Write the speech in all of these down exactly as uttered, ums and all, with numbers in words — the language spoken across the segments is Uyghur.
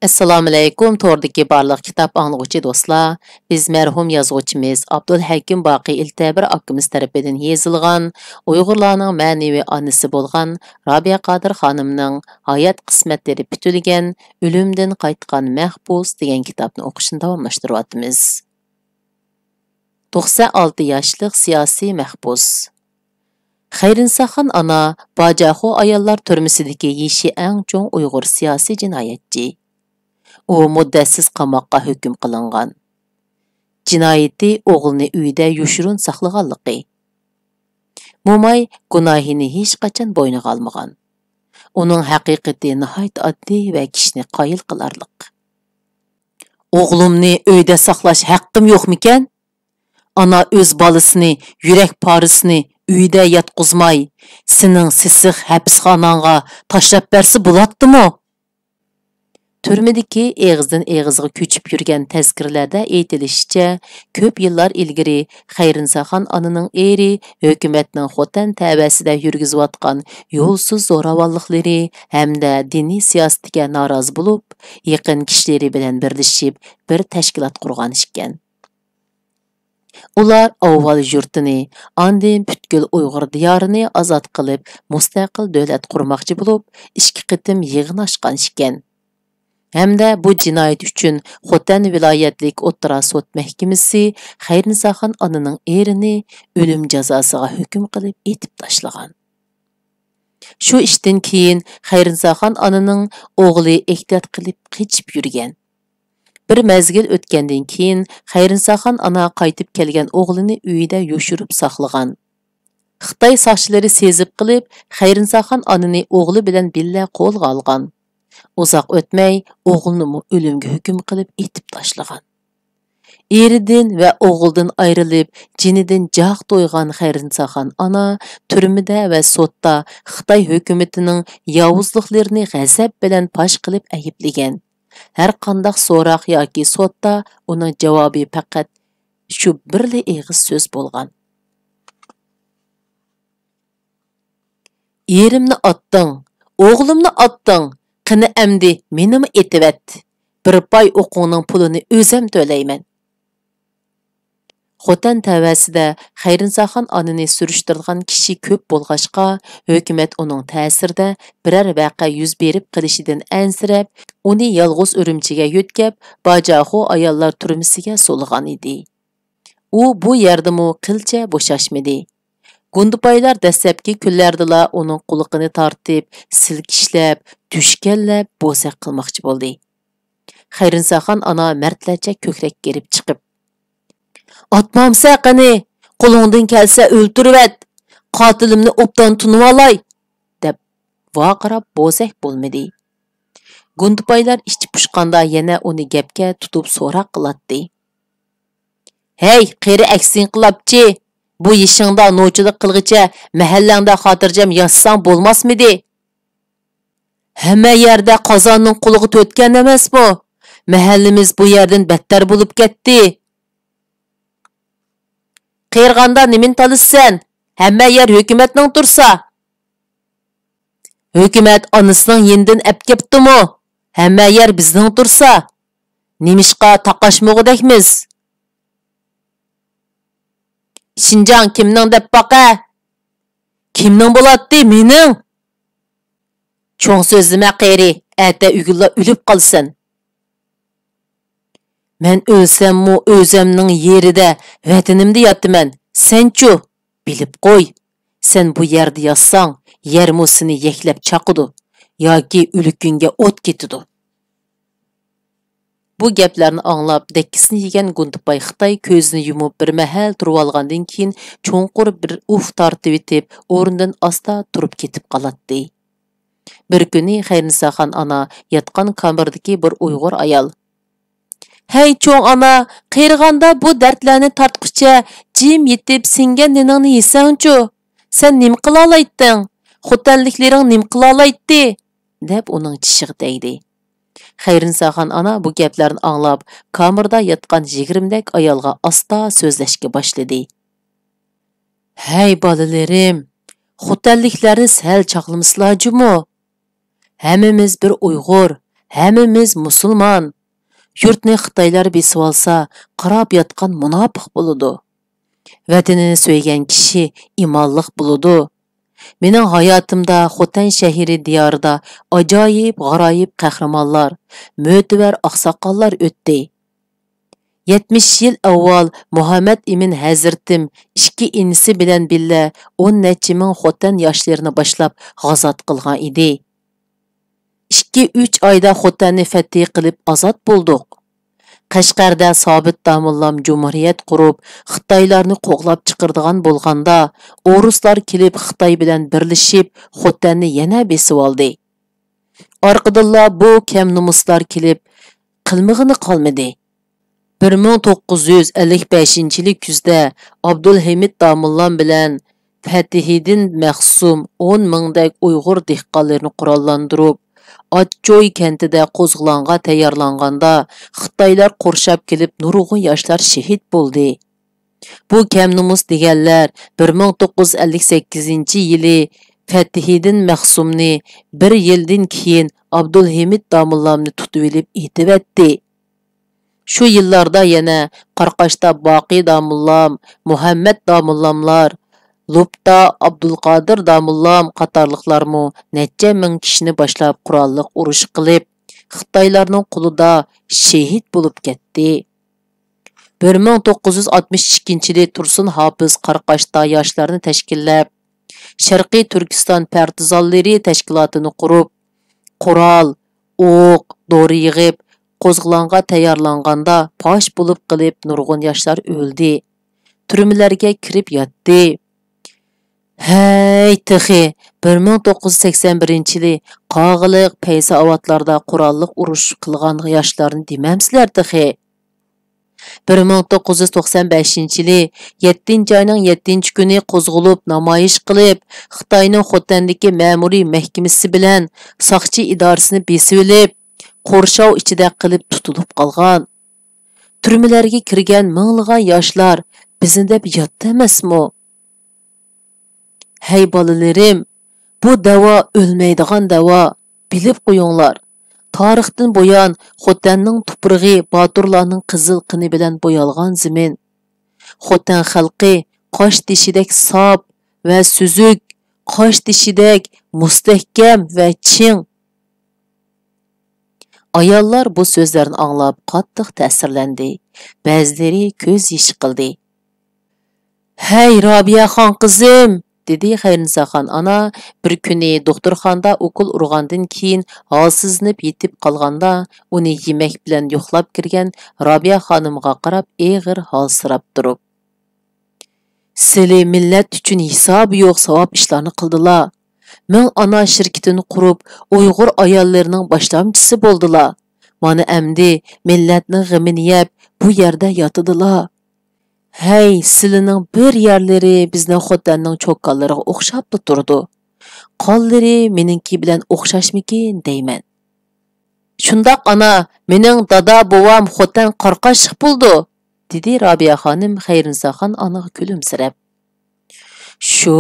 ئەسسالامۇئەلەيكۇم، توردىكى بارلىق كىتاب ئاڭلىغۇچى دوستلار. بىز مەرھۇم يازغۇچىمىز ئابدۇلھەكىم باقى ئىلتەبىر ئاكىمىز تەرىپىدىن يېزىلغان ئۇيغۇرلارنىڭ مەنىۋى ئانىسى بولغان رابىيە قادىر خانىمنىڭ ھايات قىسمەتلىرى پۈتۈلگەن ئۆلۈمدىن قايتقان مەھبۇس دېگەن كىتابنى ئوقۇشنى داۋاملاشتۇرۇۋاتىمىز. توقسەن ئالتە ياشلىق سىياسىي مەھبۇس. خەيرىنساخان ئانا باجاخو ئاياللار تۈرمىسىدىكى يېشى ئەڭ چوڭ ئۇيغۇر سىياسىي جىنايەتچى. ئۇ مۇددەتسىز قاماققا ھۆكۈم قىلىنغان. جىنايىتى ئوغلىنى ئۆيىدە يوشۇرۇن ساقلىغانلىقى. موماي گۇناھىنى ھېچقاچان بوينىغا ئالمىغان. ئۇنىڭ ھەقىقىتى ناھايىتى ئاددىي ۋە كىشىنى قايىل قىلارلىق. ئوغلۇمنى ئۆيدە ساقلاش ھەققىم يوقمىكەن؟ ئانا ئۆز بالىسىنى، يۈرەك پارىسىنى ئۆيدە ياتقۇزماي، سېنىڭ سېسىق ھەپسخاناڭغا تاشلاپ بەرسە بولاتتىمۇ؟ تۈرمىدىكى ئېغىزدىن ئېغىزغا كۆچۈپ يۈرگەن تەزكىرىلەردە ئېيتىلىشىچە، كۆپ يىللار ئىلگىرى خەيرىنساخان ئانىنىڭ ئېرى ھۆكۈمەتنىڭ خوتەن تەۋەسىدە يۈرگۈزۈۋاتقان يولسىز زوراۋانلىقلىرى ھەمدە دىنىي سىياسىتىگە نارازى بولۇپ، يېقىن كىشىلىرى بىلەن بىرلىشىپ بىر تەشكىلات قۇرغان ئىكەن. ئۇلار ئاۋۋال يۇرتىنى، ئاندىن پۈتكۈل ئۇيغۇر دىيارىنى ئازاد قىلىپ، مۇستەقىل دۆلەت قۇرماقچى بولۇپ، ئىككى قېتىم يىغىن ئاچقان ئىكەن. ھەمدە بۇ جىنايەت ئۈچۈن خوتەن ۋىلايەتلىك ئوتتۇرا سوت مەھكىمىسى خەيرىنساخان ئانىنىڭ ئېرىنى ئۆلۈم جازاسىغا ھۆكۈم قىلىپ ئېتىپ تاشلىغان. شۇ ئىشتىن كېيىن خەيرىنساخان ئانىنىڭ ئوغلى ئېھتىيات قىلىپ قېچىپ يۈرگەن. بىر مەزگىل ئۆتكەندىن كېيىن، خەيرىنساخان ئانا قايتىپ كەلگەن ئوغلىنى ئۆيىدە يوشۇرۇپ ساقلىغان. خىتاي ساقچىلىرى سېزىپ قېلىپ، خەيرىنساخان ئانىنى ئوغلى بىلەن بىللە قولغا ئالغان. ئۇزاق ئۆتمەي، ئوغلىنىمۇ ئۆلۈمگە ھۆكۈم قىلىپ ئېتىپ تاشلىغان. ئېرىدىن ۋە ئوغلىدىن ئايرىلىپ، جېنىدىن جاق تويغان خەيرىنساخان ئانا تۈرمىدە ۋە سوتتا خىتاي ھۆكۈمىتىنىڭ ياۋۇزلۇقلىرىنى غەزەپ بىلەن پاش قىلىپ ئەيىبلىگەن. ھەر قانداق سوراق ياكى سوتتا ئۇنىڭ جاۋابى پەقەت شۇ بىرلا ئېغىز سۆز بولغان. «ئېرىمنى ئاتتىڭ، ئوغلۇمنى ئاتتىڭ، قېنى ئەمدى مېنىمۇ ئېتىۋەت. بىر پاي ئوقۇڭنىڭ پۇلىنى ئۆزەم تۆلەيمەن.» خوتەن تەۋەسىدە خەيرىنساخان ئانىنى سۈرۈشتۈرىدىغان كىشى كۆپ بولغاچقا، ھۆكۈمەت ئۇنىڭ تەسىرىدە بىرەر ۋەقە يۈز بېرىپ قېلىشىدىن ئەنسىرەپ، ئۇنى يالغۇز ئۈرۈمچىگە يۆتكەپ، باجاخو ئاياللار تۈرمىسىگە سولىغان ئىدى. ئۇ بۇ يەردىمۇ قىلچە بوشاشمىدى. گۇندىپايلار دەسلەپكى كۈنلەردىلا ئۇنىڭ قۇلىقىنى تارتىپ، سىلكىشلەپ، دۈشكەنلەپ، بوزەك قىلماقچى بولدى. خەيرىنساخان ئانا مەردلەرچە كۆكرەك كېرىپ چىقىپ، «ئاتمامسە قېنى، قولۇڭدىن كەلسە ئۆلتۈرۈۋەت، قاتىلىمنى ئوبدان تونۇۋالاي!» دەپ ۋارقىراپ بوزەك بولمىدى. گۇندىپايلار ئىچى پۇشقاندا يەنە ئۇنى گەپكە تۇتۇپ سوراق قىلاتتى. «ھەي، قېرى ئەكسى ئىنقىلابچى! بۇ يېشىڭدا نوچىلىق قىلغىچە مەھەللەڭدە خاتىرجەم ياشىساڭ بولماسمىدى؟ ھەممە يەردە قازاننىڭ قۇلىقى تۆتكەن ئەمەسمۇ؟ مەھەللىمىز بۇ يەردىن بەتتەر بولۇپ كەتتى.» «قېرىغاندا نېمىنى تالىسىسەن؟ ھەممە يەر ھۆكۈمەتنىڭ تۇرسا.» «ھۆكۈمەت ئانىسىنىڭ يېنىدىن ئەپكەپتۇمۇ؟ ھەممە يەر بىزنىڭ تۇرسا. نېمىشقا تاقاشمىغۇدەكمىز؟» «شىنجاڭ كىمنىڭ دەپ باقە.» «كىمنىڭ بولاتتى، مېنىڭ.» «چوڭ سۆزلىمە قېرى، ئەتە ئۆگۈنلا ئۆلۈپ قالىسەن.» «مەن ئۆلسەممۇ ئۆزەمنىڭ يېرىدە، ۋەتىنىمدە ياتىمەن. سەنچۇ؟ بىلىپ قوي، سەن بۇ يەردە ياتساڭ، يەرمۇ سېنى يەكلەپ چاقىدۇ ياكى ئۆلۈكۈڭگە ئوت كېتىدۇ.» بۇ گەپلەرنى ئاڭلاپ، دەككىسىنى يېگەن گۇندىپاي خىتاي كۆزىنى يۇمۇپ بىر مەھەل تۇرۇۋالغاندىن كېيىن، چوڭقۇر بىر ئۇھ تارتىۋېتىپ، ئورنىدىن ئاستا تۇرۇپ كېتىپ قالاتتى. بىر كۈنى خەيرىنساخان ئانا ياتقان كامېردىكى بىر ئۇيغۇر ئايال، «ھەي، چوڭ ئانا، قېرىغاندا بۇ دەردلەرنى تارتقۇچە جىم يېتىپ سىڭگەن نېنىڭنى يېسەڭچۇ؟ سەن نېمە قىلالايتتىڭ؟ خوتەنلىكلىرىڭ نېمە قىلالايتتى؟» دەپ ئۇنىڭ چىشىغا تەگدى. خەيرىنساخان ئانا بۇ گەپلەرنى ئاڭلاپ، كامېردا ياتقان يىگىرمىدەك ئايالغا ئاستا سۆزلەشكە باشلىدى. «ھەي بالىلىرىم، خوتەنلىكلەرنى سەل چاغلىمىسىلا جۇمۇ. ھەممىمىز بىر ئۇيغۇر، ھەممىمىز مۇسۇلمان. يۇرتنى خىتايلار بېسىۋالسا، قاراپ ياتقان مۇناپىق بولىدۇ. ۋەتىنىنى سۆيگەن كىشى ئىمانلىق بولىدۇ. مېنىڭ ھاياتىمدا خوتەن شەھىرى دىيارىدا ئاجايىپ، غارايىپ قەھرىمانلار، مۆتىۋەر ئاقساقاللار ئۆتتى. يەتمىش يىل ئاۋۋال مۇھەممەد ئىمىن ھەزرىتىم ئىككى ئىنىسى بىلەن بىللە ئون نەچچە مىڭ خوتەن ياشلىرىنى باشلاپ غازات قىلغان ئىدى. ئىككى، ئۈچ ئايدا خوتەننى فەتھى قىلىپ ئازاد بولدۇق. قەشقەردە سابىت داموللام جۇمھۇرىيەت قۇرۇپ، خىتايلارنى قوغلاپ چىقىرىدىغان بولغاندا، ئورۇسلار كېلىپ خىتاي بىلەن بىرلىشىپ، خوتەننى يەنە بېسىۋالدى. ئارقىدىنلا بۇ كەم نومۇسلار كېلىپ، قىلمىغىنى قالمىدى. بىر مىڭ توققۇز يۈز ئەللىك بەشىنچى يىلى كۈزدە ئابدۇلھېمىت داموللام بىلەن پەتھىدىن مەخسۇم ئون مىڭدەك ئۇيغۇر دېھقانلىرىنى قوراللاندۇرۇپ، ئاچچوي كەنتىدە قوزغىلاڭغا تەييارلانغاندا، خىتايلار قورشاپ كېلىپ، نۇرغۇن ياشلار شېھىت بولدى. بۇ كەم نومۇس دېگەنلەر بىر مىڭ توققۇز يۈز ئەللىك سەككىزىنچى يىلى پەتھىدىن مەخسۇمنى، بىر يىلدىن كېيىن ئابدۇلھېمىت داموللامنى تۇتۇۋېلىپ ئېتىۋەتتى. شۇ يىللاردا يەنە قاراقاشتا باقى داموللام، مۇھەممەد داموللاملار، لوپتا ئابدۇلقادىر داموللام قاتارلىقلارمۇ نەچچە مىڭ كىشىنى باشلاپ قوراللىق ئۇرۇش قىلىپ، خىتايلارنىڭ قولىدا شېھىت بولۇپ كەتتى. بىر مىڭ توققۇز يۈز ئاتمىش ئىككىنچى يىلى تۇرسۇن ھاپىز قاراقاشتا ياشلارنى تەشكىللەپ، شەرقىي تۈركىستان پارتىزانلىرى تەشكىلاتىنى قۇرۇپ، قورال، ئوق، دورا يىغىپ، قوزغىلاڭغا تەييارلانغاندا پاش بولۇپ قېلىپ نۇرغۇن ياشلار ئۆلدى، تۈرمىلەرگە كىرىپ ياتتى. ھەي، تېخى بىر مىڭ توققۇز يۈز سەكسەن بىرىنچى يىلى قاغىلىق، پەيزى ئاۋاتلاردا قوراللىق ئۇرۇش قىلغان ياشلارنى دېمەمسىلەر تېخى؟ بىر مىڭ توققۇز يۈز توقسان بەشىنچى يىلى يەتتىنچى ئاينىڭ يەتتىنچى كۈنى قوزغىلىپ، نامايىش قىلىپ، خىتاينىڭ خوتەندىكى مەمۇرىي مەھكىمىسى بىلەن ساقچى ئىدارىسىنى بېسىۋېلىپ، قورشاۋ ئىچىدە قېلىپ تۇتۇلۇپ قالغان. تۈرمىلەرگە كىرگەن مىڭلىغان ياشلار بىزنى دەپ ياتتى ئەمەسمۇ؟ ھەي بالىلىرىم، بۇ دەۋا ئۆلمەيدىغان دەۋا، بىلىپ قويۇڭلار. تارىختىن بۇيان خوتەننىڭ تۇپرىقى باتۇرلارنىڭ قىزىل قېنى بىلەن بويالغان زېمىن. خوتەن خەلقى قاش تېشىدەك ساپ ۋە سۈزۈك، قاش تېشىدەك مۇستەھكەم ۋە چىڭ. ئاياللار بۇ سۆزلەرنى ئاڭلاپ قاتتىق تەسىرلەندى، بەزىلىرى كۆز يېشى قىلدى. ھەي، رابىيەخان قىزىم! دېدى خەيرىنساخان ئانا بىر كۈنى دوختۇرخانىدا ئوكۇل ئۇرغاندىن كېيىن ھالسىزلىنىپ يېتىپ قالغاندا، ئۇنى يېمەك بىلەن يوقلاپ كىرگەن رابىيە خانىمغا قاراپ ئېغىر ھالسىراپ تۇرۇپ. سىلى مىللەت ئۈچۈن ھېسابى يوق ساۋاب ئىشلارنى قىلدىلا. مىڭ ئانا شىركىتىنى قۇرۇپ، ئۇيغۇر ئاياللىرىنىڭ باشلامچىسى بولدىلا. مانا ئەمدى مىللەتنىڭ غېمىنى يەپ، بۇ يەردە ياتىدىلا. ھەي، سىلىنىڭ بىر يەرلىرى بىزنىڭ خوتەننىڭ چوكانلىرىغا ئوخشاپلا تۇرىدۇ. قانلىرى مېنىڭكى بىلەن ئوخشاشمىكىن دەيمەن. شۇنداق ئانا، مېنىڭ دادا بوۋام خوتەن قاراقاشلىق بولىدۇ، دېدى رابىيە خانىم خەيرىنساخان ئانىغا كۈلۈمسىرەپ. شۇ،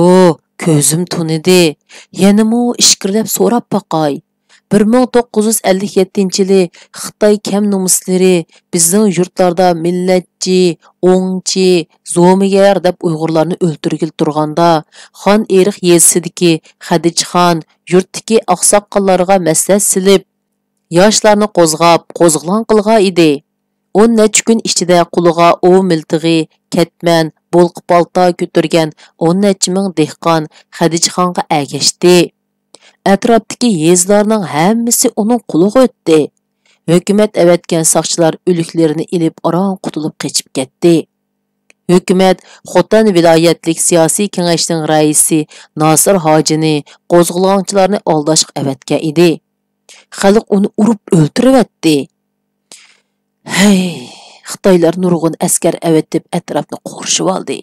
كۆزۈم تونۇدى. يەنىمۇ ئىچكىرىلەپ سوراپ باقاي. بىر مىڭ توققۇز يۈز ئەللىك يەتتىنچى يىلى خىتاي كەم نومۇسلىرى بىزنىڭ يۇرتلاردا مىللەتچى، ئوڭچى، زومىگەر دەپ ئۇيغۇرلارنى ئۆلتۈرگىلى تۇرغاندا، خان ئېرىق يېزىسىدىكى خەدىچىخان يۇرتتىكى ئاقساقاللارغا مەسلىھەت سېلىپ، ياشلارنى قوزغاپ، قوزغىلاڭ قىلغان ئىدى. ئون نەچچە كۈن ئىچىدە قولىغا ئوۋ مىلتىقى، كەتمەن، بولقا پالتا كۆتۈرگەن ئون نەچچە مىڭ دېھقان خەدىچىخانغا ئەگەشتى. ئەتراپتىكى يېزىلارنىڭ ھەممىسى ئۇنىڭ قولىغا ئۆتتى. ھۆكۈمەت ئەۋەتكەن ساقچىلار ئۆلۈكلىرىنى ئېلىپ ئاران قۇتۇلۇپ قېچىپ كەتتى. ھۆكۈمەت خوتەن ۋىلايەتلىك سىياسىي كېڭەشنىڭ رەئىسى ناسىر ھاجىنى قوزغىلاڭچىلارنى ئالداشقا ئەۋەتكەن ئىدى. خەلق ئۇنى ئۇرۇپ ئۆلتۈرۈۋەتتى. ھەي، خىتايلار نۇرغۇن ئەسكەر ئەۋەتىپ ئەتراپنى قورشىۋالدى.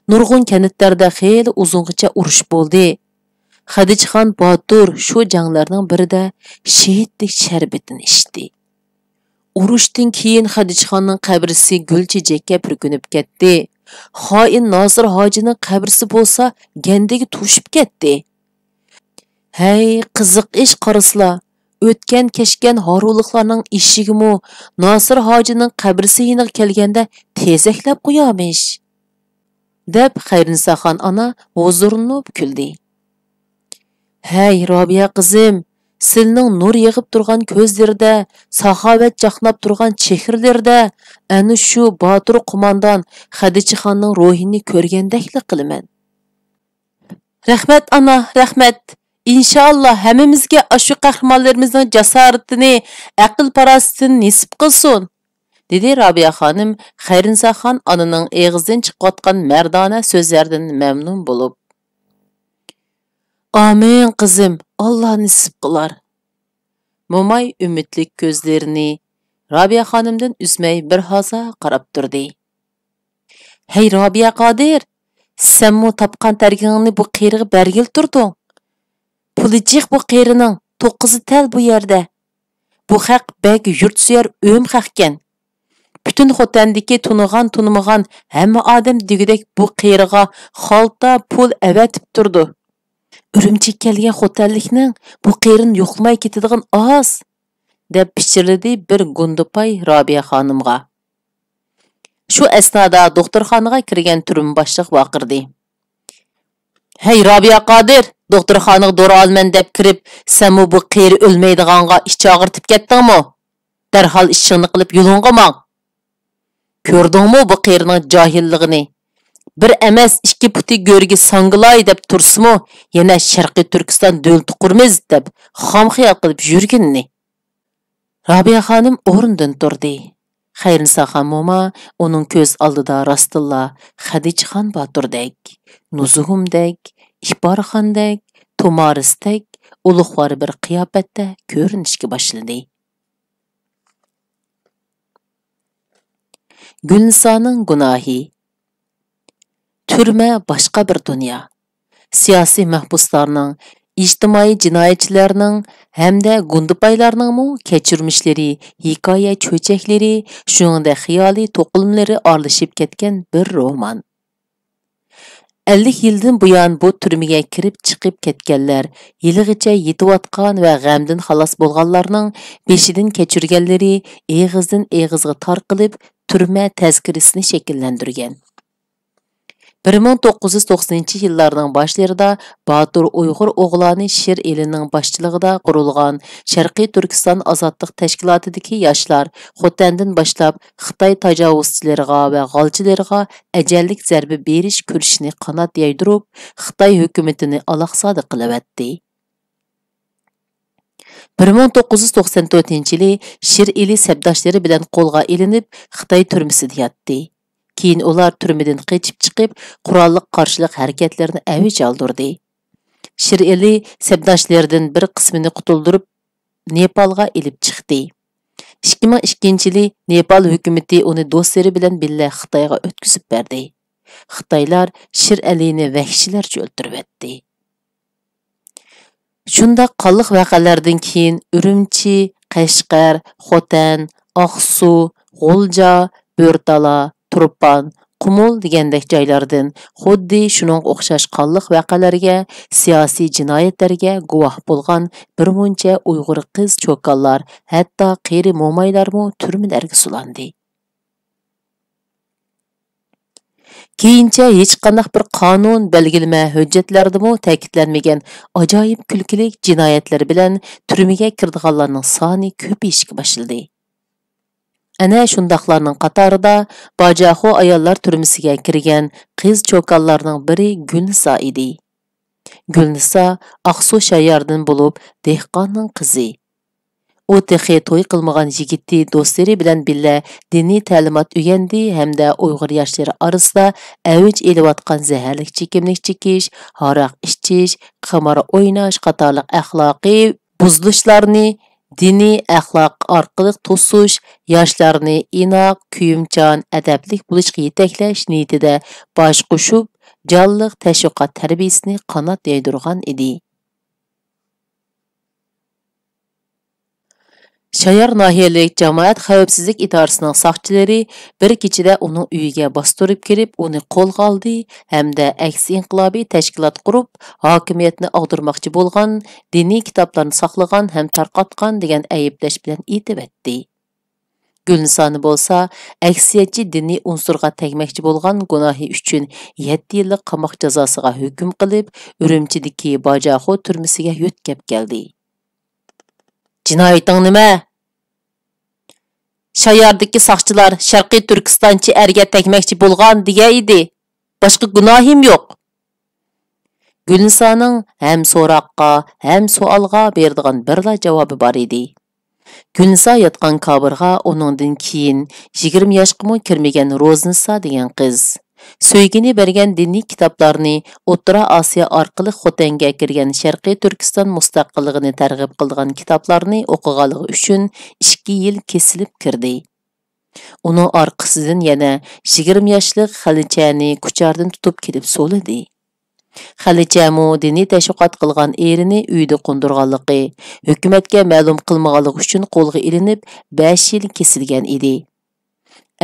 نۇرغۇن كەنتلەردە خېلى ئۇزۇنغىچە ئۇرۇش بولدى. خەدىچخان باتۇر شۇ جەڭلەرنىڭ بىرىدە شېھىتلىك شەربىتىنى ئىچتى. ئۇرۇشتىن كېيىن خەدىچخاننىڭ قەبرىسى گۈل چېچەككە پۈركىنىپ كەتتى. خائىن ناسىر ھاجىنىڭ قەبرىسى بولسا گەندىگە توشۇپ كەتتى. ھەي، قىزىق ئىش قارىسىلا، ئۆتكەن-كەچكەن ھارۋىلىقلارنىڭ ئېشىگىمۇ، ناسىر ھاجىنىڭ قەبرىسى يېنىغا كەلگەندە تېزەكلەپ قويارمىش؟» دەپ، خەيرىنساخان ئانا ھۇزۇرلىنىپ كۈلدى. «ھەي، رابىيە قىزىم، سىلىنىڭ نۇر يېغىپ تۇرغان كۆزلىرىدە، ساخاۋەت چاقناپ تۇرغان چېھرىلىرىدە ئەنە شۇ باتۇر قوماندان خەدىچىخاننىڭ روھىنى كۆرگەندەكلا قىلىمەن.» «رەھمەت، ئانا، رەھمەت. ئىنشائاللا، ھەممىمىزگە ئاشۇ قەھرىمانلىرىمىزنىڭ جاسارىتىنى، ئەقىل-پاراسىتىنى نېسىپ قىلسۇن.» دېدى رابىيە خانىم خەيرىنساخان ئانىنىڭ ئېغىزىدىن چىقىۋاتقان مەردانە سۆزلەردىن مەمنۇن بولۇپ. «ئامىن، قىزىم، ئاللا نېسىپ قىلار.» موماي ئۈمىدلىك كۆزلىرىنى رابىيە خانىمدىن ئۈزمەي بىر ھازا قاراپ تۇردى. «ھەي، رابىيە قادىر، سەنمۇ تاپقان تەرىكىڭنى بۇ قېرىغا بەرگىلى تۇردۇڭ. پۇلى جىق بۇ قېرىنىڭ، توققۇزى تەل بۇ يەردە. بۇ خەق بەك يۇرتسۆيەر ئۆم خەقكەن. پۈتۈن خوتەندىكى تونۇغان-تونۇمىغان ھەممە ئادەم دېگۈدەك بۇ قېرىغا خالتا پۇل ئەۋەتىپ تۇرىدۇ. ئۈرۈمچىگە كەلگەن خوتەنلىكنىڭ بۇ قېرىنى يوقلىماي كېتىدىغىنى ئاز.» دەپ پىچىرلىدى بىر گۇندىپاي رابىيە خانىمغا. شۇ ئەسنادا دوختۇرخانىغا كىرگەن تۈرمە باشلىقى ۋارقىرىدى. «ھەي، رابىيە قادىر، دوختۇرخانىغا دورا ئالىمەن دەپ كىرىپ، سەنمۇ بۇ قېرى ئۆلمەيدىغانغا ئىچ ئاغرىتىپ كەتتىڭمۇ؟ دەرھال ئىشىڭنى قىلىپ يولۇڭغا ماڭ. كۆردۈڭمۇ بۇ قېرىنىڭ جاھىللىقىنى؟ بىر ئەمەس، ئىككى پۇتى گۆرگە ساڭگىلاي دەپ تۇرسىمۇ، يەنە شەرقىي تۈركىستان دۆلىتى قۇرىمىز دەپ خام خىيال قىلىپ يۈرگىنىنى.» رابىيە خانىم ئورنىدىن تۇردى. خەيرىنساخان موما ئۇنىڭ كۆز ئالدىدا راستتىنلا خەدىچىخان باتۇردەك، نۇزۇگۇمدەك، ئىپارخاندەك، تومارىستەك ئۇلۇغۋار بىر قىياپەتتە كۆرۈنۈشكە باشلىدى. گۈلنىسانىڭ گۇناھى. تۈرمە باشقا بىر دۇنيا. سىياسىي مەھبۇسلارنىڭ، ئىجتىمائىي جىنايەتچىلەرنىڭ ھەمدە گۇندىپايلارنىڭمۇ كەچۈرمىشلىرى، ھېكايە چۆچەكلىرى، شۇنىڭدەك خىيالىي توقۇلمىلىرى ئارىلىشىپ كەتكەن بىر رومان. ئەللىك يىلدىن بۇيان بۇ تۈرمىگە كىرىپ چىقىپ كەتكەنلەر، ھېلىغىچە يېتىۋاتقان ۋە غەمدىن خالاس بولغانلارنىڭ بېشىدىن كەچۈرگەنلىرى ئېغىزدىن ئېغىزغا تارقىلىپ، تۈرمە تەزكىرىسىنى شەكىللەندۈرگەن. بىر مىڭ توققۇز يۈز توقسىنىنچى يىللارنىڭ باشلىرىدا باتۇر ئۇيغۇر ئوغلانى شىر ئېلىنىڭ باشچىلىقىدا قۇرۇلغان شەرقىي تۈركىستان ئازادلىق تەشكىلاتىدىكى ياشلار خوتەندىن باشلاپ خىتاي تاجاۋۇزچىلىرىغا ۋە غالچىلىرىغا ئەجەللىك زەربە بېرىش كۈرىشىنى قانات يايدۇرۇپ، خىتاي ھۆكۈمىتىنى ئالاقزادە قىلىۋەتتى. بىر مىڭ توققۇز يۈز توقسان تۆتىنچى يىلى شىر ئېلى سەپداشلىرى بىلەن قولغا ئېلىنىپ، خىتاي تۈرمىسىدە ياتتى. كېيىن ئۇلار تۈرمىدىن قېچىپ چىقىپ، قوراللىق قارشىلىق ھەرىكەتلىرىنى ئەۋج ئالدۇردى. شىر ئېلى سەپداشلىرىدىن بىر قىسمىنى قۇتۇلدۇرۇپ، نېپالغا ئېلىپ چىقتى. ئىككى مىڭ ئىككىنچى يىلى نېپال ھۆكۈمىتى ئۇنى دوستلىرى بىلەن بىللە خىتايغا ئۆتكۈزۈپ بەردى. خىتايلار شىر ئەلىنى ۋەھشىيلەرچە ئۆلتۈرۈۋەتتى. شۇنداق قانلىق ۋەقەلەردىن كېيىن ئۈرۈمچى، قەشقەر، خوتەن، ئاقسۇ، غۇلجا، بۆرتالا، تۇرپان، قۇمۇل دېگەندەك جايلاردىن خۇددى شۇنىڭغا ئوخشاش قانلىق ۋەقەلەرگە، سىياسىي جىنايەتلەرگە گۇۋاھ بولغان بىر مۇنچە ئۇيغۇر قىز چوكانلار، ھەتتا قېرى مومايلارمۇ تۈرمىلەرگە سولاندى. كېيىنچە ھېچقانداق بىر قانۇن، بەلگىلىمە ھۆججەتلەردىمۇ تەكىتلەنمىگەن ئاجايىپ كۈلكىلىك جىنايەتلەر بىلەن تۈرمىگە كىرىدىغانلارنىڭ سانى كۆپىيىشكە باشلىدى. ئەنە شۇنداقلارنىڭ قاتارىدا باجاخو ئاياللار تۈرمىسىگە كىرگەن قىز چوكانلارنىڭ بىرى گۈلنىسا ئىدى. گۈلنىسا ئاقسۇ شايارىدىن بولۇپ، دېھقاننىڭ قىزى. ئۇ تېخى توي قىلمىغان يىگىتى دوستلىرى بىلەن بىللە دىنىي تەلىمات ئۆگەندى ھەمدە ئۇيغۇر ياشلىرى ئارىسىدا ئەۋج ئېلىۋاتقان زەھەرلىك چېكىملىك چېكىش، ھاراق ئىچىش، قىمار ئويناش قاتارلىق ئەخلاقىي بۇزۇلۇشلارنى دىنىي ئەخلاق ئارقىلىق توسۇش، ياشلارنى ئىناق، كۆيۈمچان، ئەدەپلىك بولۇشقا يېتەكلەش نىيىتىدە باش قوشۇپ، جانلىق تەشۋىقات تەربىيىسىنى قانات يايدۇرغان ئىدى. چايار ناھىيەلىك جامائەت خەۋپسىزلىك ئىدارىسىنىڭ ساقچىلىرى بىر كېچىدە ئۇنىڭ ئۆيىگە باستۇرۇپ كىرىپ، ئۇنى قولغا ئالدى ھەمدە ئەكسى ئىنقىلابىي تەشكىلات قۇرۇپ، ھاكىمىيەتنى ئاغدۇرماقچى بولغان، دىنىي كىتابلارنى ساقلىغان ھەم تارقاتقان دېگەن ئەيىبلەش بىلەن ئېتىۋەتتى. گۈلنىسانى بولسا ئەكسىيەتچى دىنىي ئۇنسۇرغا تەگمەكچى بولغان گۇناھى ئۈچۈن يەتتە يىللىق قاماق جازاسىغا ھۆكۈم قىلىپ، ئۈرۈمچىدىكى باجاخو تۈرمىسىگە يۆتكەپ كەلدى. جىنايىتىڭ نېمە؟ شاياردىكى ساقچىلار شەرقىي تۈركىستانچى ئەرگە تەگمەكچى بولغان دېگەن ئىدى. باشقا گۇناھىم يوق. گۈلنىسانىڭ ھەم سوراققا، ھەم سوئالغا بېرىدىغان بىرلا جاۋابى بار ئىدى. گۈلنىسا ياتقان كابىرغا ئۇنىڭدىن كېيىن يىگىرمە ياشقىمۇ كىرمىگەن روزنىسا دېگەن قىز، سۆيگىنى بەرگەن دىنىي كىتابلارنى، ئوتتۇرا ئاسىيا ئارقىلىق خوتەنگە كىرگەن شەرقىي تۈركىستان مۇستەقىللىقىنى تەرغىب قىلىدىغان كىتابلارنى ئوقۇغانلىقى ئۈچۈن ئىككى يىل كېسىلىپ كىردى. ئۇنىڭ ئارقىسىدىن يەنە يىگىرمە ياشلىق خەلىچەنى كۇچاردىن تۇتۇپ كېلىپ سولىدى. خەلىچەمۇ دىنىي تەشۋىقات قىلغان ئېرىنى ئۆيىدە قوندۇرغانلىقى، ھۆكۈمەتكە مەلۇم قىلمىغانلىقى ئۈچۈن قولغا ئېلىنىپ، بەش يىل كېسىلگەن ئىدى.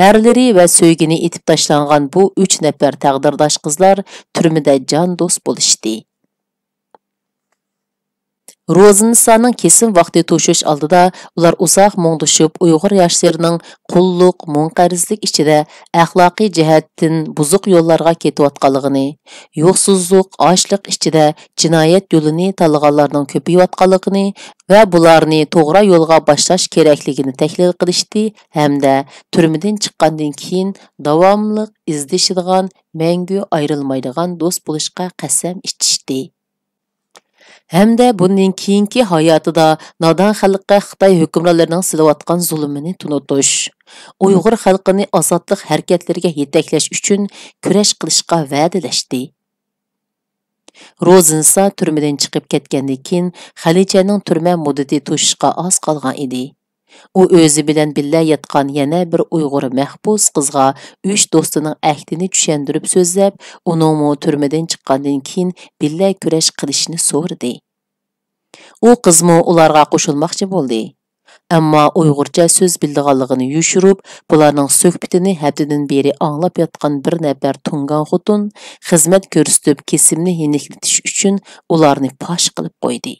ئەرلىرى ۋە سۆيگىنى ئېتىپ تاشلانغان بۇ ئۈچ نەپەر تەقدىرداش قىزلار تۈرمىدە جان دوست بولۇشتى. روزىنىسانىڭ كېسىم ۋاقتى توشۇش ئالدىدا ئۇلار ئۇزاق مۇڭدىشىپ، ئۇيغۇر ياشلىرىنىڭ قۇللۇق، مۇڭقەرزلىك ئىچىدە ئەخلاقىي جەھەتتىن بۇزۇق يوللارغا كېتىۋاتقانلىقىنى، يوقسۇزلۇق، ئاچلىق ئىچىدە جىنايەت يولىنى تاللىغانلارنىڭ كۆپىيىۋاتقانلىقىنى ۋە بۇلارنى توغرا يولغا باشلاش كېرەكلىكىنى تەھلىل قىلىشتى ھەمدە تۈرمىدىن چىققاندىن كېيىن داۋاملىق ئىزدىشىدىغان، مەڭگۈ ئايرىلمايدىغان دوست بولۇشقا قەسەم ئىچىشتى. ھەمدە بۇندىن كېيىنكى ھاياتىدا نادان خەلققە خىتاي ھۆكۈمرانلىرىنىڭ سېلىۋاتقان زۇلۇمىنى تونۇتۇش، ئۇيغۇر خەلقىنى ئازادلىق ھەرىكەتلىرىگە يېتەكلەش ئۈچۈن كۈرەش قىلىشقا ۋەدىلەشتى. روزىنسا تۈرمىدىن چىقىپ كەتكەندىن كېيىن، خەلىچەنىڭ تۈرمە مۇددىتى توشۇشقا ئاز قالغان ئىدى. ئۇ ئۆزى بىلەن بىللە ياتقان يەنە بىر ئۇيغۇر مەھبۇس قىزغا ئۈچ دوستىنىڭ ئەھدىنى چۈشەندۈرۈپ سۆزلەپ، ئۇنىڭمۇ تۈرمىدىن چىققاندىن كېيىن بىللە كۈرەش قىلىشىنى سورىدى. ئۇ قىزمۇ ئۇلارغا قوشۇلماقچى بولدى. ئەمما ئۇيغۇرچە سۆز بىلىدىغانلىقىنى يوشۇرۇپ، بۇلارنىڭ سۆھبىتىنى ھەپتىدىن بېرى ئاڭلاپ ياتقان بىر نەپەر تۇڭگان خوتۇن خىزمەت كۆرسىتىپ، كېسىمنى يېنىكلىتىش ئۈچۈن ئۇلارنى پاش قىلىپ قويدى.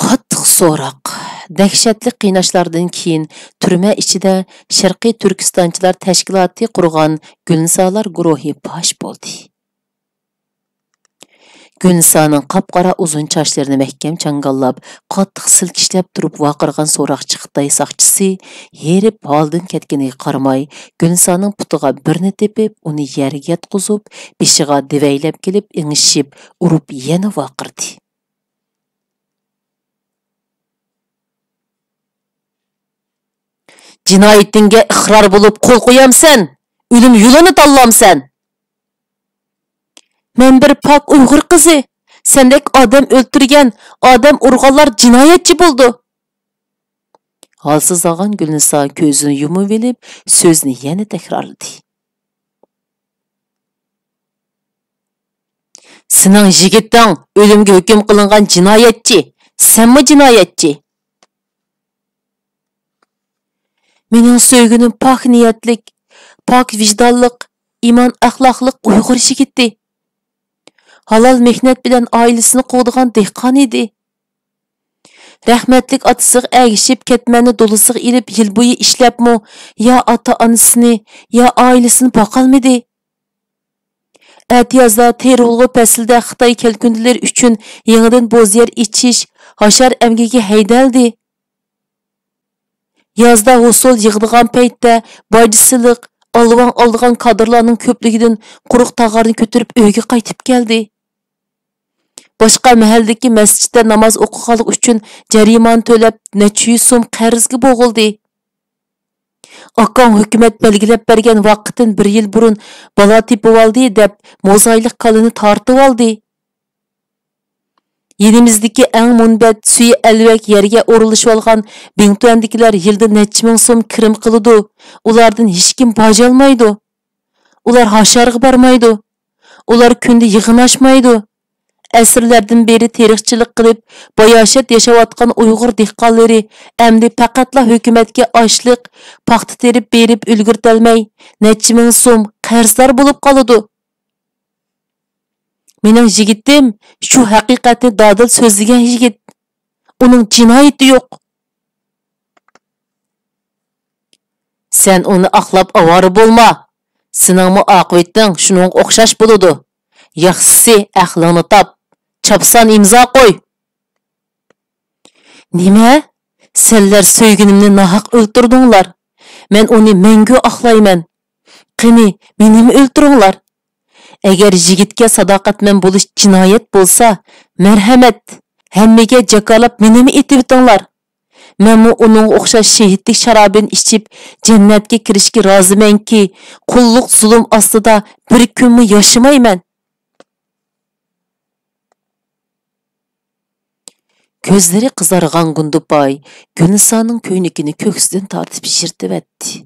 قاتتىق سوراق. دەھشەتلىك قىيناشلاردىن كېيىن تۈرمە ئىچىدە شەرقىي تۈركىستانچىلار تەشكىلاتى قۇرغان گۈلنىسالار گۇرۇھى پاش بولدى. گۈلنىسانىڭ قاپقارا ئۇزۇن چاچلىرىنى مەھكەم چاڭگاللاپ، قاتتىق سىلكىشلەپ تۇرۇپ ۋارقىرىغان سوراقچى خىتاي ساقچىسى ھېرىپ ھالىدىن كەتكىنىگە قارىماي، گۈلنىسانىڭ پۇتىغا بىرنى تېپىپ، ئۇنى يەرگە ياتقۇزۇپ، بېشىغا دېۋەيلەپ كېلىپ ئېڭىشىپ ئۇرۇپ يەنە ۋارقىرىدى. جىنايىتىڭگە ئىقرار بولۇپ قول قويامسەن؟ ئۆلۈم يولىنى تاللامسەن؟ مەن بىر پاك ئۇيغۇر قىزى. سەندەك ئادەم ئۆلتۈرگەن، ئادەم ئۇرغانلار جىنايەتچى بولىدۇ. ھالسىزلانغان گۈلنىسا كۆزىنى يۇمۇۋېلىپ، سۆزىنى يەنە تەكرارلىدى. سېنىڭ يىگىتىڭ ئۆلۈمگە ھۆكۈم قىلىنغان جىنايەتچى، سەنمۇ جىنايەتچى. مېنىڭ سۆيگىنىم پاك نىيەتلىك، پاك ۋىجدانلىق، ئىمان ئەخلاقلىق ئۇيغۇر يىگىتى. ھالال مېھنەت بىلەن ئائىلىسىنى قۇرىدىغان دېھقان ئىدى. رەھمەتلىك ئاتىسىغا ئەگىشىپ، كەتمەننى دولىسىغا ئېلىپ، يىل بويى ئىشلەپمۇ يا ئاتا-ئانىسىنى، يا ئائىلىسىنى باقالمىدى. ئەتىيازدا تېرىلغۇ پەسلىدە خىتاي كەلكۈندىلىرى ئۈچۈن يېڭىدىن بوز يەر ئېچىش، ھاشار ئەمگىكى ھەيدەلدى. يازدا ھوسۇل يىغىدىغان پەيتتە باجىسىلىق، ئالۋاڭ ئالىدىغان كادىرلارنىڭ كۆپلۈكىدىن قۇرۇق تاغارنى كۆتۈرۈپ ئۆيگە قايتىپ كەلدى. باشقا مەھەللىدىكى مەسچىتتە ناماز ئوقۇغانلىقى ئۈچۈن جەرىمانە تۆلەپ، نەچچە يۈز سوم قەرزگە بوغۇلدى. ئاكاڭ ھۆكۈمەت بەلگىلەپ بەرگەن ۋاقىتتىن بىر يىل بۇرۇن بالا تېپىۋالدى دەپ، موزايلىق كالىنى تارتىۋالدى. يېنىمىزدىكى ئەڭ مۇنبەت، سۈيى ئەلۋەك يەرگە ئورۇنلىشىۋالغان بىڭتۈەندىكىلەر يىلدا نەچچە مىڭ سوم كىرىم قىلىدۇ. ئۇلاردىن ھېچكىم باج ئالمايدۇ. ئۇلار ھاشارغا بارمايدۇ. ئۇلار كۈندە يىغىن ئاچمايدۇ. ئەسىرلەردىن بېرى تېرىقچىلىق قىلىپ، باياشات ياشاۋاتقان ئۇيغۇر دېھقانلىرى ئەمدى پەقەتلا ھۆكۈمەتكە ئاشلىق، پاختا تېرىپ بېرىپ ئۈلگۈرتەلمەي، نەچچە مىڭ سوم قەرزدار بولۇپ قالىدۇ. مېنىڭ يىگىتىم شۇ ھەقىقەتنى دادىل سۆزلىگەن يىگىت. ئۇنىڭ جىنايىتى يوق. سەن ئۇنى ئاقلاپ ئاۋارە بولما. سېنىڭمۇ ئاقىۋىتىڭ شۇنىڭغا ئوخشاش بولىدۇ. ياخشىسى ئەقلىڭنى تاپ. چاپسان ئىمزا قوي. نېمە؟ سەنلەر سۆيگىنىمنى ناھەق ئۆلتۈردۈڭلار. مەن ئۇنى مەڭگۈ ئاقلايمەن. قېنى، مېنىمۇ ئۆلتۈرۈڭلار. ئەگەر يىگىتكە ساداقەتمەن بولۇش جىنايەت بولسا، مەرھەمەت، ھەممىگە جاكارلاپ مېنىمۇ ئېتىۋېتىڭلار. مەنمۇ ئۇنىڭغا ئوخشاش شېھىتلىك شارابىنى ئىچىپ، جەننەتكە كىرىشكە رازىمەنكى، قۇللۇق زۇلۇم ئاستىدا بىر كۈنمۇ ياشىمايمەن. كۆزلىرى قىزارغان گۇندىپاي گۈلنىسانىڭ كۆينىكىنى كۆكسىدىن تارتىپ يىرتىۋەتتى.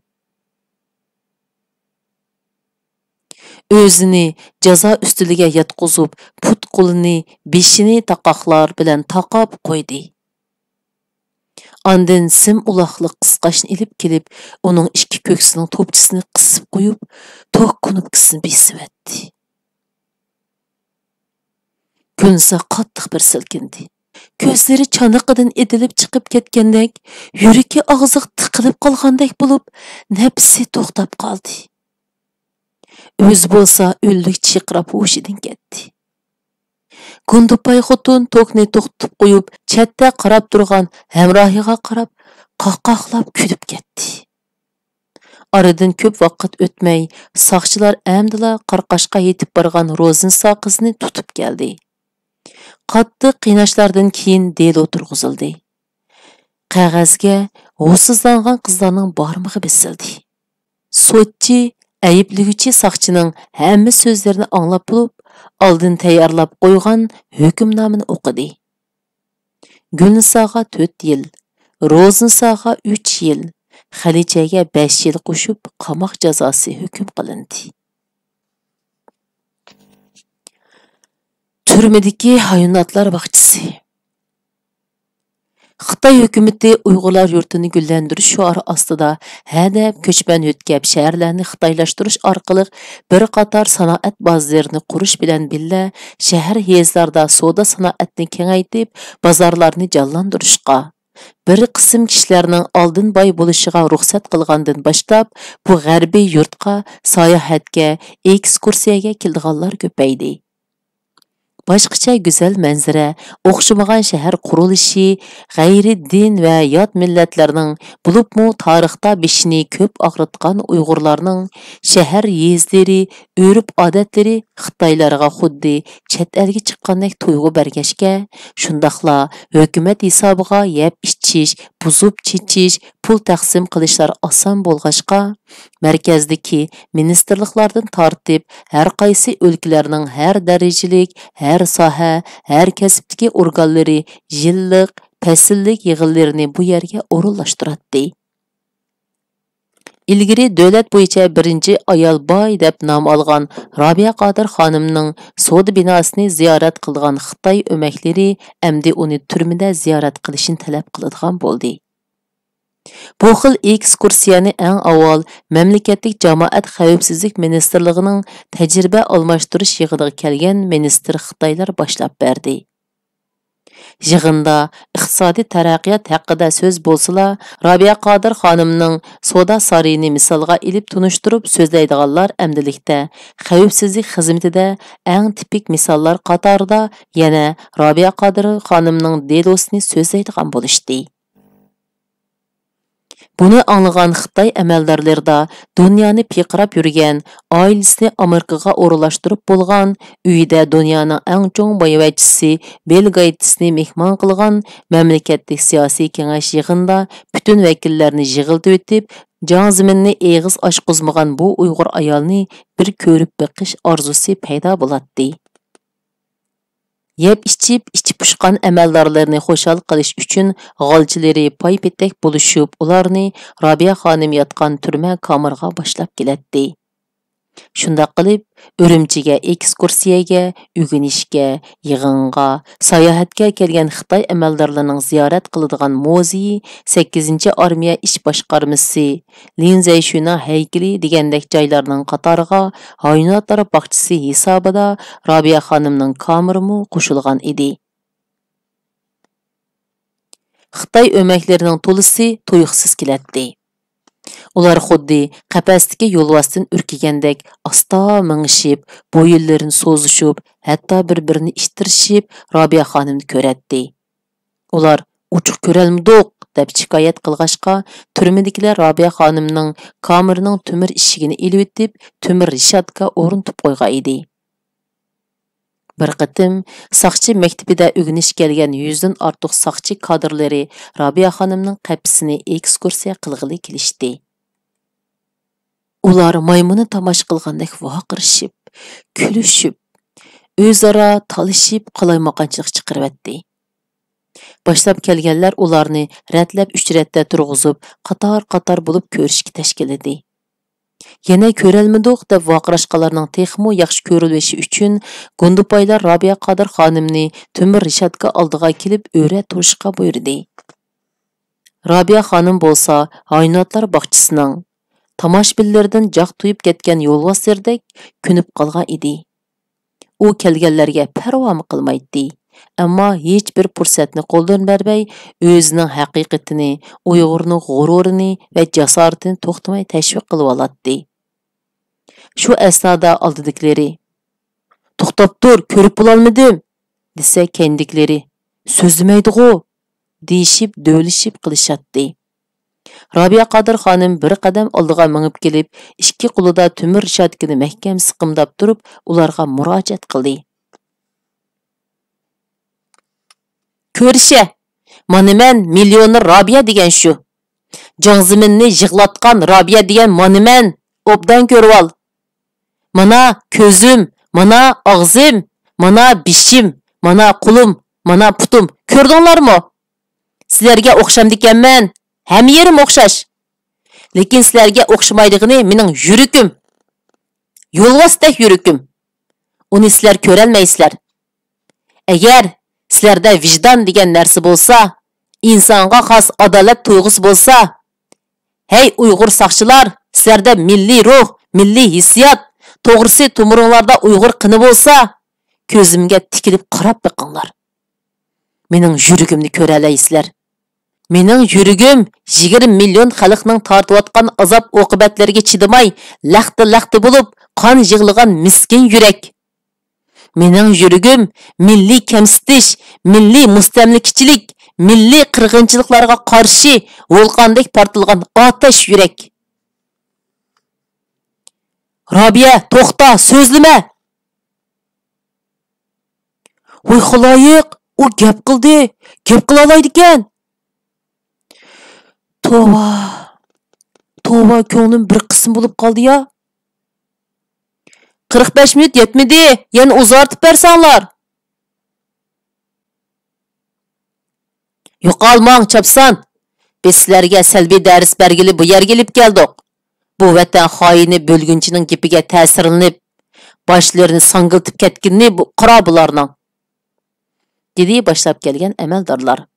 ئۆزىنى جازا ئۈستىلىگە ياتقۇزۇپ، پۇت-قولىنى، بېشىنى تاقاقلار بىلەن تاقاپ قويدى. ئاندىن سىم ئۇلاقلىق قىسقاچنى ئېلىپ كېلىپ، ئۇنىڭ ئىككى كۆكسىنىڭ توپچىسىنى قىسىپ قويۇپ، توك كۇنۇپكىسىنى بېسىۋەتتى. گۈلنىسا قاتتىق بىر سىلكىندى. كۆزلىرى چانىقىدىن ئېتىلىپ چىقىپ كەتكەندەك، يۈرىكى ئاغزىغا تىقىلىپ قالغاندەك بولۇپ، نەپىسى توختاپ قالدى. ئۆزى بولسا ئۆلۈك چىرقىراپ ھوشىدىن كەتتى. گۇندىپاي خوتۇن توكنى توختىتىپ قويۇپ، چەتتە قاراپ تۇرغان ھەمراھىغا قاراپ، قاقاقلاپ كۈلۈپ كەتتى. ئارىدىن كۆپ ۋاقىت ئۆتمەي، ساقچىلار ئەمدىلا قارقاشقا يېتىپ بارغان روزنىسا قىزنى تۇتۇپ كەلدى. قاتتىق قىيناشلاردىن كېيىن دېلو تۇرغۇزۇلدى. قەغەزگە ھوشسىزلانغان قىزلارنىڭ بارمىقى بېسىلدى. سوتچى ئەيىبلىگۈچى ساقچىنىڭ ھەممە سۆزلىرىنى ئاڭلاپ بولۇپ، ئالدىن تەييارلاپ قويغان ھۆكۈمنامىنى ئوقۇدى. گۈلنىساغا تۆت يىل، روزنىساغا ئۈچ يىل، خەلىچەگە بەش يىل قوشۇپ قاماق جازاسى ھۆكۈم قىلىندى. تۈرمىدىكى ھايۋاناتلار باغچىسى. خىتاي ھۆكۈمىتى ئۇيغۇرلار يۇرتىنى گۈللەندۈرۈش شوئارى ئاستىدا ھەدەپ كۆچمەن يۆتكەپ شەھەرلەرنى خىتايلاشتۇرۇش ئارقىلىق بىر قاتار سانائەت بازىلىرىنى قۇرۇش بىلەن بىللە، شەھەر، يېزىلاردا سودا سانائەتنى كېڭەيتىپ، بازارلارنى جانلاندۇرۇشقا، بىر قىسىم كىشىلەرنىڭ ئالدىن باي بولۇشىغا رۇخسەت قىلغاندىن باشلاپ، بۇ غەربىي يۇرتقا ساياھەتكە، ئېكسكۇرسىيەگە كېلىدىغانلار كۆپەيدى. باشقىچە گۈزەل مەنزىرە، ئوخشىمىغان شەھەر قۇرۇلۇشى، غەيرىي دىن ۋە يات مىللەتلەرنىڭ، بولۇپمۇ تارىختا بېشىنى كۆپ ئاغرىتقان ئۇيغۇرلارنىڭ شەھەر يېزىلىرى، ئۆرپ-ئادەتلىرى خىتايلارغا خۇددى چەت ئەلگە چىققاندەك تۇيغۇ بەرگەچكە، شۇنداقلا ھۆكۈمەت ھېسابىغا يەپ ئىچىش، بۇزۇپ چېچىش، پۇل تەقسىم قىلىشلار ئاسان بولغاچقا، مەركەزدىكى مىنىستىرلىقلاردىن تارتىپ، ھەر قايسى ئۆلكىلەرنىڭ ھەر دەرىجىلىك، ھەر ساھە، ھەر كەسىپتىكى ئورگانلىرى يىللىق، پەسىللىك يىغىنلىرىنى بۇ يەرگە ئورۇنلاشتۇراتتى. ئىلگىرى دۆلەت بويىچە بىرىنچى ئايال باي دەپ نام ئالغان رابىيە قادىر خانىمنىڭ سودا بىناسىنى زىيارەت قىلىدىغان خىتاي ئۆمەكلىرى ئەمدى ئۇنى تۈرمىدە زىيارەت قىلىشنى تەلەپ قىلىدىغان بولدى. بۇ خىل ئېكسكۇرسىيەنى ئەڭ ئاۋۋال مەملىكەتلىك جامائەت خەۋپسىزلىك مىنىستىرلىقىنىڭ تەجرىبە ئالماشتۇرۇش يىغىنىغا كەلگەن مىنىستىر خىتايلار باشلاپ بەردى. يىغىندا ئىقتىسادىي تەرەققىيات ھەققىدە سۆز بولسىلا، رابىيە قادىر خانىمنىڭ سودا سارىيىنى مىسالغا ئېلىپ تونۇشتۇرۇپ سۆزلەيدىغانلار ئەمدىلىكتە خەۋپسىزلىك خىزمىتىدە ئەڭ تىپىك مىساللار قاتارىدا يەنە رابىيە قادىر خانىمنىڭ دېلوسىنى سۆزلەيدىغان بولۇشتى. بۇنى ئاڭلىغان خىتاي ئەمەلدارلىرىدا دۇنيانى پىرقىراپ يۈرگەن، ئائىلىسىنى ئامېرىكىغا ئورۇنلاشتۇرۇپ بولغان، ئۆيىدە دۇنيانىڭ ئەڭ چوڭ بايۋەچچىسى بىل گېيتسنى مېھمان قىلغان مەملىكەتلىك سىياسىي كېڭەش يىغىنىدا پۈتۈن ۋەكىللەرنى يىغلىتىۋېتىپ، جياڭ زېمىننى ئېغىز ئاچقۇزمىغان بۇ ئۇيغۇر ئايالنى بىر كۆرۈپ بېقىش ئارزۇسى پەيدا بولاتتى. يەپ-ئىچىپ، ئىچى پۇشقان ئەمەلدارلىرىنى خۇشال قىلىش ئۈچۈن غالچىلىرى پاي-پېتەك بولۇشۇپ، ئۇلارنى رابىيە خانىم ياتقان تۈرمە كامېرىغا باشلاپ كېلەتتى. شۇنداق قىلىپ، ئۈرۈمچىگە ئېكسكۇرسىيەگە، ئۆگىنىشكە، يىغىنغا، ساياھەتكە كەلگەن خىتاي ئەمەلدارلىرىنىڭ زىيارەت قىلىدىغان مۇزېيى، سەككىزىنچى ئارمىيە ئىش باشقارمىسى، لىن زەيشۈنىڭ ھەيكىلى دېگەندەك جايلارنىڭ قاتارىغا ھايۋاناتلار باغچىسى ھېسابىدا رابىيە خانىمنىڭ كامېرىمۇ قوشۇلغان ئىدى. خىتاي ئۆمەكلىرىنىڭ تولىسى تۇيۇقسىز كېلەتتى. ئۇلار خۇددى قەپەستىكى يولۋاستىن ئۈركۈگەندەك ئاستا مېڭىشىپ، بويۇنلىرىنى سوزۇشۇپ، ھەتتا بىر-بىرىنى ئىتتىرىشىپ، رابىيە خانىمنى كۆرەتتى. ئۇلار «ئوچۇق كۆرەلمىدۇق» دەپ شىكايەت قىلغاچقا، تۈرمىدىكىلەر رابىيە خانىمنىڭ كامېرىنىڭ تۆمۈر ئىشىكىنى ئېلىۋېتىپ، تۆمۈر رېشاتكا ئورنىتىپ قويغان ئىدى. بىر قېتىم ساقچى مەكتىپىدە ئۆگىنىشكە كەلگەن يۈزدىن ئارتۇق ساقچى كادىرلىرى رابىيە خانىمنىڭ قەپىسىنى ئېكسكۇرسىيە قىلغىلى كېلىشتى. ئۇلار مايمۇننى تاماشا قىلغاندەك ۋارقىرىشىپ، كۈلۈشۈپ، ئۆزئارا تالىشىپ، قالايمىقانچىلىق چىقىرىۋەتتى. باشلاپ كەلگەنلەر ئۇلارنى رەتلەپ ئۈچ رەتتە تۇرغۇزۇپ، قاتار-قاتار بولۇپ كۆرۈشكە تەشكىللىدى. يەنە «كۆرەلمىدۇق» دەپ ۋارقىراشقانلارنىڭ تېخىمۇ ياخشى كۆرۈلۈشى ئۈچۈن، گۇندىپايلار رابىيە قادىر خانىمنى تۆمۈر رېشاتكا ئالدىغا كېلىپ ئۆرە تۇرۇشقا بۇيرۇدى. رابىيە خانىم بولسا ھايۋاناتلار باغچىسىنىڭ تاماشىبىنلىرىدىن جاق تويۇپ كەتكەن يولۋاسلىرىدەك كۆنۈپ قالغان ئىدى. ئۇ كەلگەنلەرگە پەرۋامۇ قىلمايتتى. ئەمما ھېچبىر پۇرسەتنى قولدىن بەرمەي، ئۆزىنىڭ ھەقىقىتىنى، ئۇيغۇرنىڭ غۇرۇرىنى ۋە جاسارىتىنى توختىماي تەشۋىق قىلىۋالاتتى. شۇ ئەسنادا ئالدىدىكىلىرى، «توختاپ تۇر، كۆرۈپ بولالمىدىم» دېسە، كەينىدىكىلىرى، «سۆزلىمەيدىغۇ» دېيىشىپ، دۆۋىلىشىپ قېلىشاتتى. رابىيە قادىر خانىم بىر قەدەم ئالدىغا مېڭىپ كېلىپ، ئىككى قولىدا تۆمۈر رېشاتكىنى مەھكەم سىقىمداپ تۇرۇپ، ئۇلارغا مۇراجىئەت قىلدى. «كۆرۈشە، مانا مەن مىليونېر رابىيە دېگەن شۇ. جاڭ زېمىننى يىغلاتقان رابىيە دېگەن مانا مەن، ئوبدان كۆرۈۋال. مانا كۆزۈم، مانا ئاغزىم، مانا بېشىم، مانا قولۇم، مانا پۇتۇم. كۆردۈڭلارمۇ؟ سىلەرگە ئوخشامدىكەنمەن، ھەممە يېرىم ئوخشاش. لېكىن سىلەرگە ئوخشىمايدىغىنى مېنىڭ يۈرىكىم. يولۋاستەك يۈرىكىم. ئۇنى سىلەر كۆرەلمەيسىلەر. ئەگەر سىلەردە ۋىجدان دېگەن نەرسە بولسا، ئىنسانغا خاس ئادالەت تۇيغۇسى بولسا، ھەي ئۇيغۇر ساقچىلار، سىلەردە مىللىي روھ، مىللىي ھېسسىيات، توغرىسى تومۇرۇڭلاردا ئۇيغۇر قېنى بولسا، كۆزۈمگە تىكىلىپ قاراپ بېقىڭلار. مېنىڭ يۈرىكىمنى كۆرەلەيسىلەر. مېنىڭ يۈرىكىم يىگىرمە مىليون خەلقنىڭ تارتىۋاتقان ئازاب-ئوقۇبەتلىرىگە چىدىماي، لەختە-لەختە بولۇپ، قان يىغلىغان مىسكىن يۈرەك. مېنىڭ يۈرىكىم مىللىي كەمسىتىش، مىللىي مۇستەملىكىچىلىك، مىللىي قىرغىنچىلىقلارغا قارشى ۋولقاندەك پارتلىغان ئاتەش يۈرەك. رابىيە، توختا، سۆزلىمە! ۋاي خالايىق، ئۇ گەپ قىلدى، گەپ قىلالايدىكەن. توۋا، توۋا، كۆڭلۈم بىر قىسىم بولۇپ قالدى يا. قىرىق بەش مىنۇت يەتمىدى، يەنە ئۇزارتىپ بەرسەڭلار. يوقالماڭ، چاپسان! بىز سىلەرگە سەلبىي دەرس بەرگىلى بۇ يەرگە ئېلىپ كەلدۇق. بۇ ۋەتەن خائىنى بۆلگۈنچىنىڭ گېپىگە تەسىرلىنىپ، باشلىرىنى ساڭگىلتىپ كەتكىنىنى بۇ، قارا بۇلارنىڭ. دېدى باشلاپ كەلگەن ئەمەلدارلار.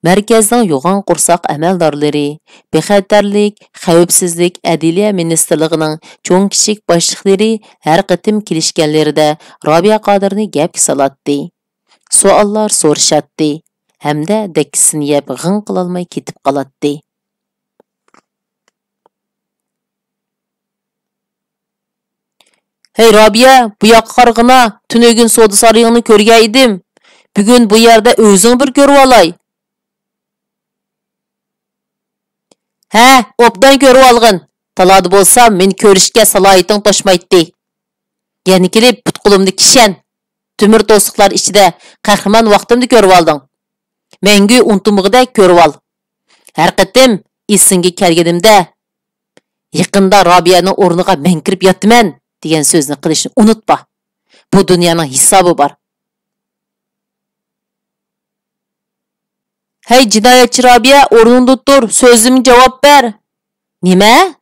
مەركەزنىڭ يوغان قورساق ئەمەلدارلىرى، بىخەتەرلىك، خەۋپسىزلىك، ئەدلىيە مىنىستىرلىقىنىڭ چوڭ-كىچىك باشلىقلىرى ھەر قېتىم كېلىشكەنلىرىدە رابىيە قادىرنى گەپكە سالاتتى. سوئاللار سورىشاتتى ھەمدە دەككىسىنى يەپ غىڭ قىلالماي كېتىپ قالاتتى. ھەي رابىيە، بۇ ياققا قارىغىنا، تۈنۈگۈن سودا سارىيىڭنى كۆرگەن ئىدىم. بۈگۈن بۇ يەردە ئۆزۈڭ بىر كۆرۈۋالاي. ھە، ئوبدان كۆرۈۋالغىن. تالادا بولسام، مېنى كۆرۈشكە سالاھىيىتىڭ توشمايتتى. يەنە كېلىپ پۇت-قولۇمنى كىشەن، تۆمۈر توسۇقلار ئىچىدە قەھرىمان ۋاقتىمنى كۆرۈۋالدىڭ. مەڭگۈ ئۇنتۇمىغۇدەك كۆرۈۋال. ھەر قېتىم ئېسىڭگە كەلگىنىمدە، «يېقىندا رابىيەنىڭ ئورنىغا مەن كىرىپ ياتىمەن» دېگەن سۆزنى قىلىشنى ئۇنتۇما. بۇ دۇنيانىڭ ھېسابى بار. ھەي جىنايەتچى رابىيە، ئورنۇڭدا تۇر، سۆزۈمگە جاۋاب بەر. نېمە؟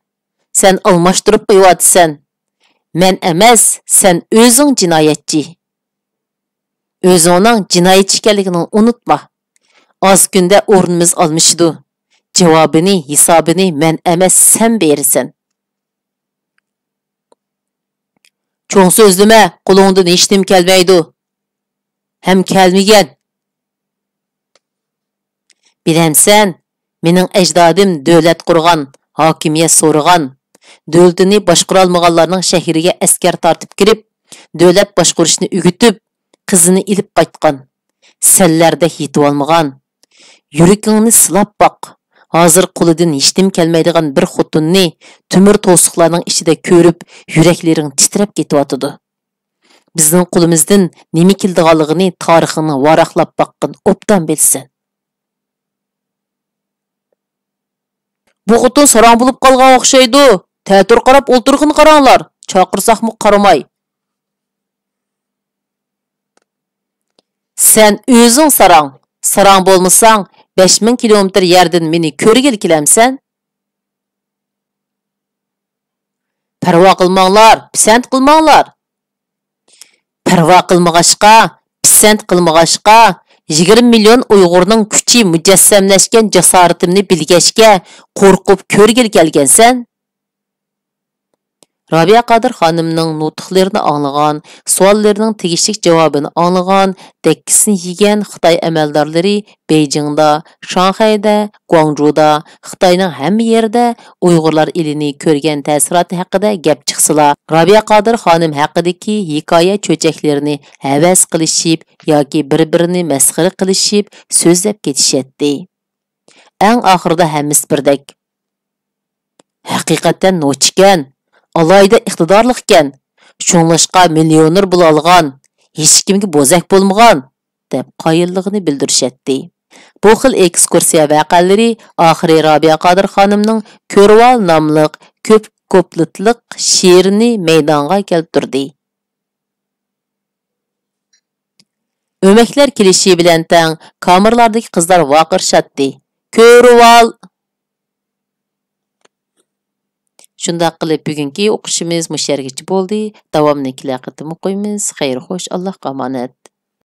سەن ئالماشتۇرۇپ قويۇۋاتىسەن. مەن ئەمەس، سەن ئۆزۈڭ جىنايەتچى. ئۆزۈڭنىڭ جىنايەتچى ئىكەنلىكىڭنى ئۇنتۇما. ئاز كۈندە ئورنىمىز ئالمىشىدۇ. جاۋابىنى، ھېسابىنى مەن ئەمەس، سەن بېرىسەن. چوڭ سۆزلىمە، قولۇڭدىن ھېچنېمە كەلمەيدۇ. ھەم كەلمىگەن. بىلەمسەن، مېنىڭ ئەجدادىم دۆلەت قۇرغان، ھاكىمىيەت سورىغان، دۆلىتىنى باشقۇرالمىغانلارنىڭ شەھىرىگە ئەسكەر تارتىپ كىرىپ، دۆلەت باشقۇرۇشنى ئۆگىتىپ، قىزىنى ئېلىپ قايتقان. سەنلەردەك يېتىۋالمىغان. يۈرىكىڭنى سىلاپ باق. ھازىر قولىدىن ھېچنېمە كەلمەيدىغان بىر خوتۇننى تۆمۈر توسۇقلارنىڭ ئىچىدە كۆرۈپ، يۈرەكلىرىڭ تىترەپ كېتىۋاتىدۇ. بىزنىڭ قولىمىزدىن نېمە كېلىدىغانلىقىنى تارىخىڭنى ۋاراقلاپ باققىن، ئوبدان بىلىسەن. بۇ خوتۇن ساراڭ بولۇپ قالغان ئوخشايدۇ. تەتۈر قاراپ ئولتۇرغىنى قاراڭلار، چاقىرساقمۇ قارىماي. سەن ئۆزۈڭ ساراڭ. ساراڭ بولمىساڭ، بەش مىڭ كىلومېتىر يەردىن مېنى كۆرگىلى كېلەمسەن؟ پەرۋا قىلماڭلار، پىسەنت قىلماڭلار. پەرۋا قىلمىغاچقا، پىسەنت قىلمىغاچقا، يىگىرمە مىليون ئۇيغۇرنىڭ كۈچى مۇجەسسەملەشكەن جاسارىتىمنى بىلگەچكە، قورقۇپ كۆرگىلى كەلگەنسەن. رابىيە قادىر خانىمنىڭ نۇتۇقلىرىنى ئاڭلىغان، سوئاللىرىنىڭ تېگىشلىك جاۋابىنى ئاڭلىغان، دەككىسىنى يېگەن خىتاي ئەمەلدارلىرى بېيجىڭدا، شاڭخەيدە، گۇاڭجۇدا خىتاينىڭ ھەممە يېرىدە ئۇيغۇرلار ئېلىنى كۆرگەن تەسىراتى ھەققىدە گەپ چىقسىلا، رابىيە قادىر خانىم ھەققىدىكى ھېكايە چۆچەكلىرىنى ھەۋەس قىلىشىپ ياكى بىر-بىرىنى مەسخىرە قىلىشىپ سۆزلەپ كېتىشەتتى. ئەڭ ئاخىرىدا ھەممىسى بىردەك، ھەقىقەتەن نوچىكەن، ئالاھىدە ئىقتىدارلىقكەن، شۇڭلاشقا مىليونېر بولالىغان، ھېچكىمگە بوزەك بولمىغان، دەپ قايىللىقىنى بىلدۈرۈشەتتى. بۇ خىل ئېكسكۇرسىيە ۋەقەلىرى ئاخىرى رابىيە قادىر خانىمنىڭ كۆرۈۋال ناملىق كۆپ كۇپلېتلىق شېئىرىنى مەيدانغا كەلتۈردى. ئۆمەكلەر كېلىشى بىلەن تەڭ كامېرلاردىكى قىزلار ۋارقىرىشاتتى. كۆرۈۋال! شۇنداق قىلىپ، بۈگۈنكى ئوقۇشىمىز مۇشۇ يەرگىچە بولدى. داۋامىنى كېلەر قېتىم ئوقۇيمىز. خەير خوش، ئاللاھقا ئامانەت.